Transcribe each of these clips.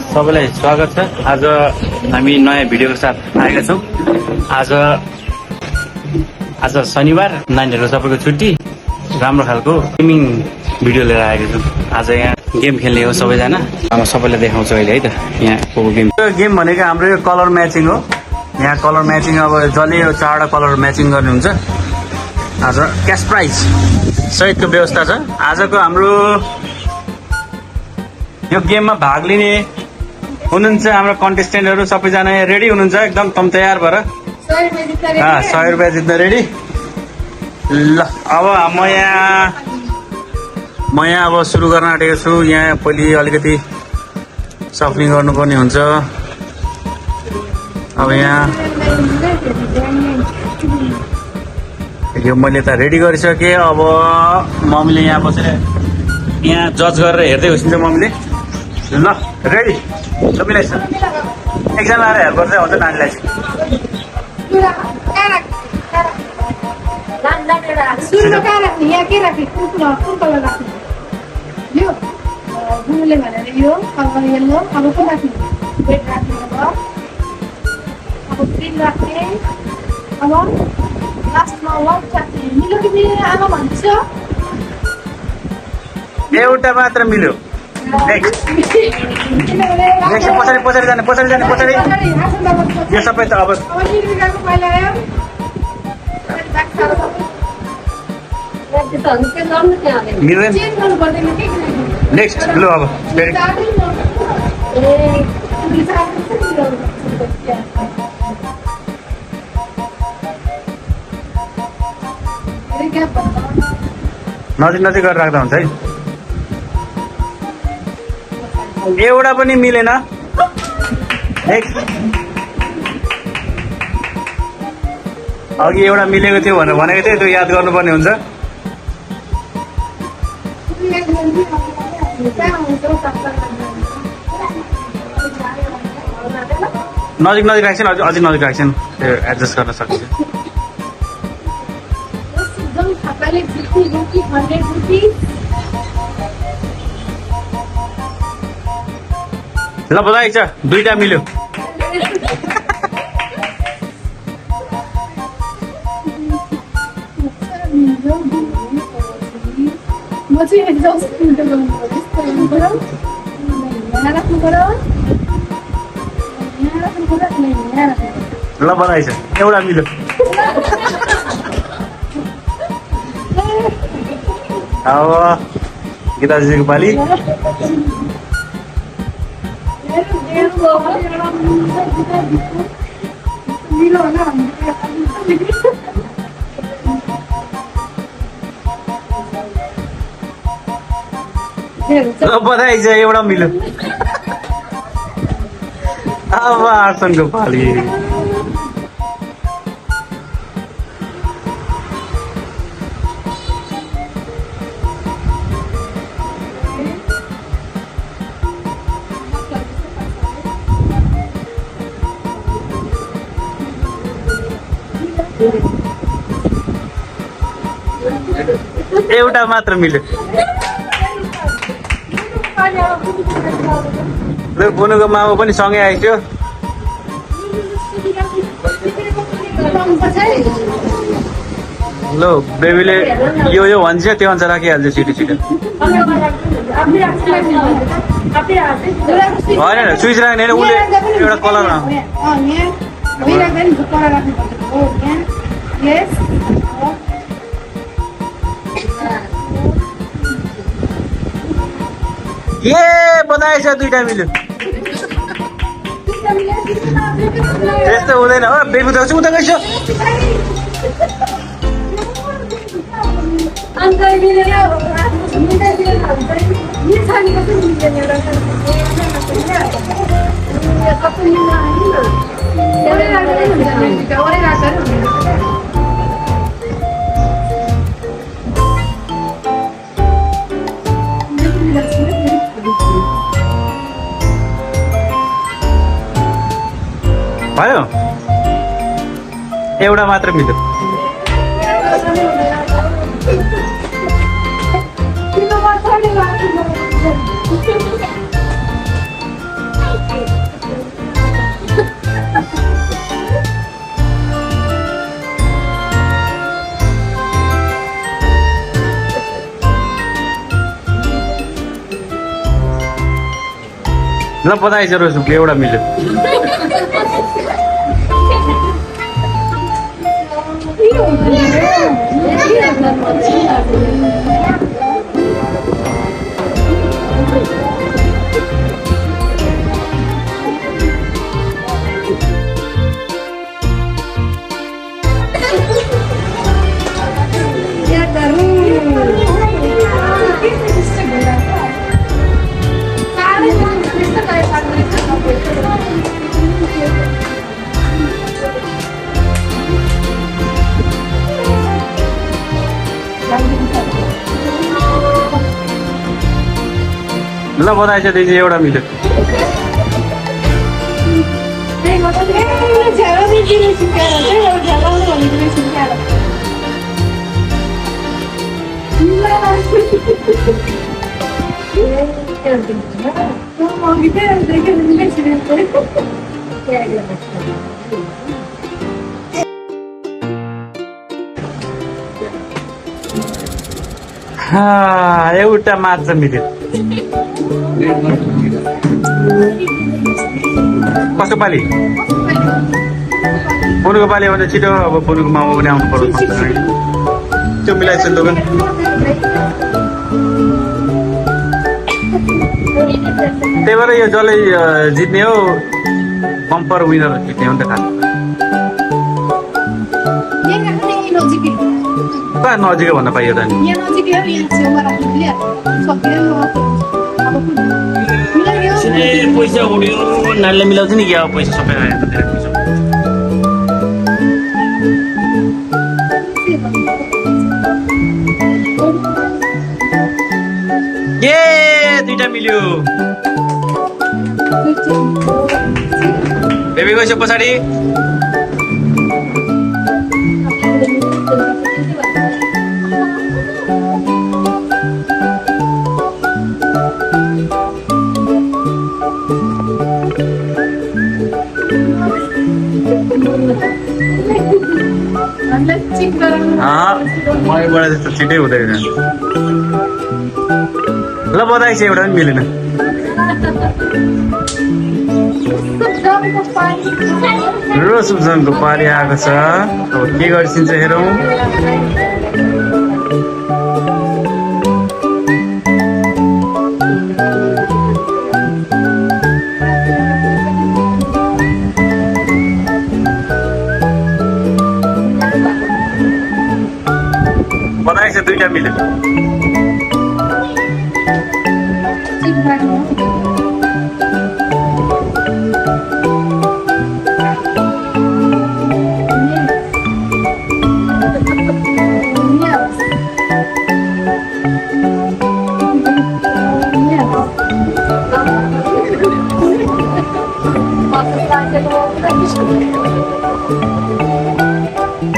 सबैलाई स्वागत छ। आज हामी नयाँ भिडियोको साथ आएका छौँ। आज शनिबार, नानीहरू सबैको छुट्टी, राम्रो खालको गेमिङ भिडियो लिएर आएको छौँ। आज यहाँ गेम खेल्ने हो सबैजना। अब सबैलाई देखाउँछु अहिले है त यहाँको गेम। यो गेम भनेको हाम्रो यो कलर म्याचिङ हो। यहाँ कलर म्याचिङ अब जसले यो 4वटा कलर म्याचिङ गर्नुहुन्छ आज क्यास प्राइज सहितको व्यवस्था छ। आजको हाम्रो यो गेममा भाग लिने हुनुहुन्छ हाम्रो कन्टेस्टेन्टहरू सबैजना रेडी हुनुहुन्छ, एकदम तम तयार भएर 100 रुपियाँ जित्न रेडी। ल अब म यहाँ अब सुरु गर्न आँटेको छु। यहाँ पहिले अलिकति सफलिङ गर्नुपर्ने हुन्छ। अब यहाँ यो मैले त रेडी गरिसकेँ। अब मम्मीले यहाँ बसेर यहाँ जज गरेर हेर्दै होस् नि त मम्मीले। ल रेडी सबैलाई छ। एकजना आएर हेल्प गर्दै आउँछ नानीलाई चाहिँ। एउटा मात्र मिल्यो। पछाडि जाने यो सबै त अब मिल्दैन। नेक्स्ट लु अब नजिक गरेर राख्दा हुन्छ है। एउटा पनि मिलेन। अघि एउटा मिलेको थियो भनेर भनेको थिएँ, त्यो याद गर्नुपर्ने हुन्छ। नजिक राख्छन्, अझै नजिक राख्छन्, त्यो एडजस्ट गर्न सक्छ। ल बधाई छ, 2टा मिल्यो। ल बधाई छ, एउटा मिल्यो। अब गीताजीको पाली। बधाई छ, एउटा मिल्यो। अब आर्सनको पाली। एउटा मात्र मिल्यो। ल बोनुको मामा पनि सँगै आइसक्यो। ल बेबीले यो भन्छ त्यो अनुसार राखिहाल्छ छिटो। होइन स्विच राख्ने होइन, उसले एउटा कलरमा बधाई छ, 2टा मिल्यो। त्यस्तो हुँदैन हो, बेबी उता गइसक्यो। भयो, एउटा मात्र मिल्यो। ल बधाई छ रोसुको एउटा मिल्यो ल बधाई छ दिदी एउटा मिल्यो एउटा मात्र मिल्यो कसको पालि पुनुको पालि भन्दा छिटो अब पुनुको मामा पनि आउनु पर्छ त्यो मिलाइछ दोकान त्यही भएर यो जसले जित्ने हो बम्पर विनर जित्ने हो नि त कहाँ नजिकै भन्न पाइयो त नि पैसा उड्यो नानीले मिलाउँछ नि क्या पैसा सबै आयो ए दुईटा मिल्यो बेबी गएछ पछाडि मबाट त्यस्तो छिटै हुँदैन ल बधाई छ एउटा पनि मिलेन र सुजनको पारी आएको छ अब के गरिसिन्छ हेरौँ बधाई छ दुईटा मिल्यो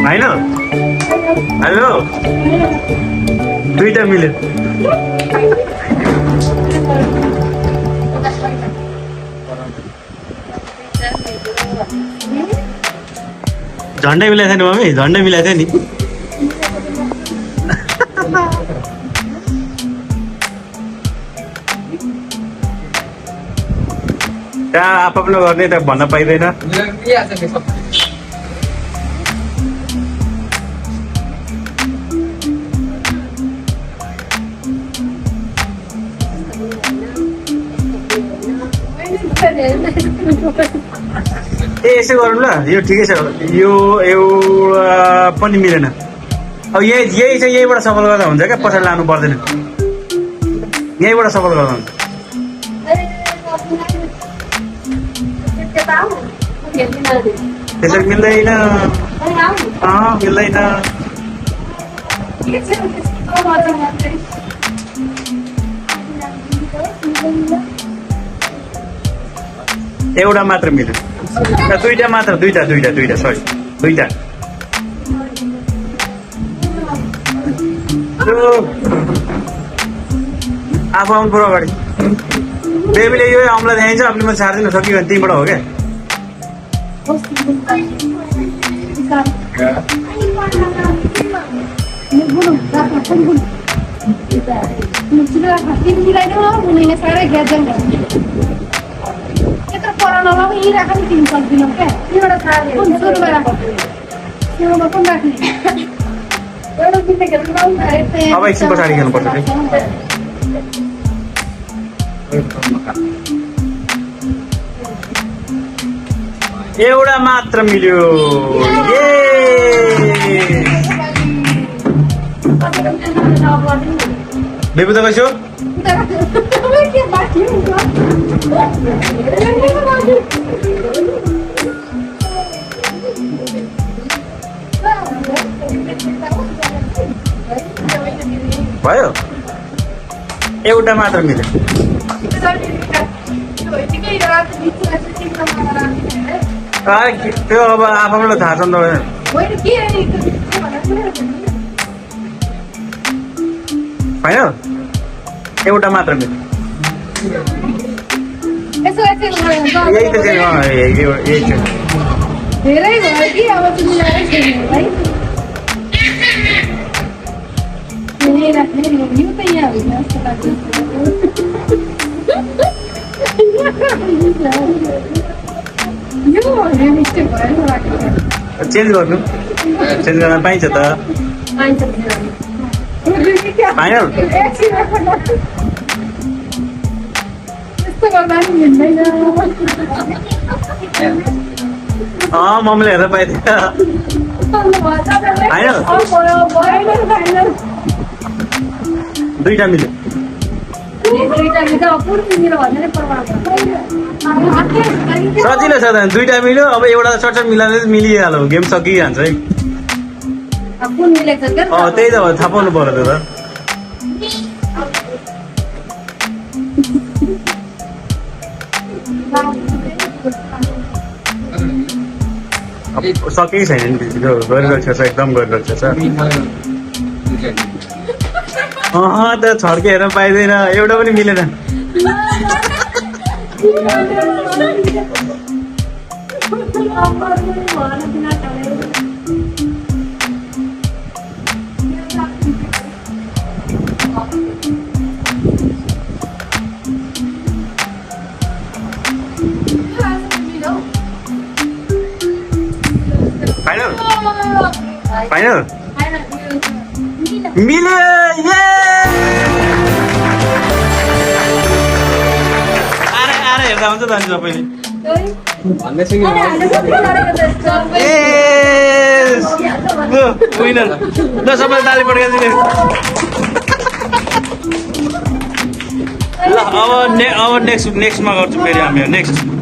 होइन हेलो दुईटा मिल्यो झन्डै मिलाएको थियो नि मम्मी झन्डै मिलाएको थियो नि त्यहाँ आफ्नो गर्ने त भन्न पाइँदैन ए यसो गरौँ ल यो ठिकै छ यो एउटा पनि मिलेन अब यही चाहिँ यहीबाट सफल गर्दा हुन्छ क्या पछाडि लानु पर्दैन यहीबाट सफल गर्दा हुन्छ त्यसरी मिल्दैन मिल्दैन एउटा मात्र मिल्यो दुईटा मात्र दुईटा सरी दुईटा आफू आउनु पर्यो अगाडि बेबीले यो अम्ला देखाइन्छ आफूले मैले सार्दिन सक्यो भने त्यहीँबाट हो क्या अब यी राख्ने किन सक्दिनौँ क्या एउटा थाहा कुन सुरुमा राख्ने सुरुमा कुन राख्ने एउटा किन खेल्नु अब एकछिन पछाडि खेल्नुपर्छ एउटा मात्र मिल्यो बेबु त कसो भयो एउटा मात्र मिल्यो त्यो अब आफूलाई थाहा छ नि होइन एउटा मात्र मिल्यो यही त चाहिँ धेरै भयो कि अब मिलाएर खेल्नु है राख्ने यो त यहाँ होइन जस्तो लाग्छ यो मिस्टेक भयो राखेको चेन्ज गर्नु चेन्ज गर्न पाइन्छ त फाइनल यस्तो गर्दा पनि हिँड्दैन मम्मीले हेर्न पाइदियो फाइनल दुईटा मिल्यो सजिलो छ त दुईटा मिल्यो अब एउटा चटचट मिलाएर मिलिहाल्यो गेम सकिहाल्छ है त्यही त हो थाहा पाउनु पर्यो त सकेकै छैन नि गरिरहेको छ एकदम गरिरहेको छ त छड्के हेर्न पाइँदैन एउटा पनि मिलेन फाइनल फाइनल मिल्यो आएर हेर्दा हुन्छ त अनि सबैले विनर ल सबैले ताली पड्काइदिने ल अब नेक्स्टमा गर्छौँ फेरि हामी नेक्स्ट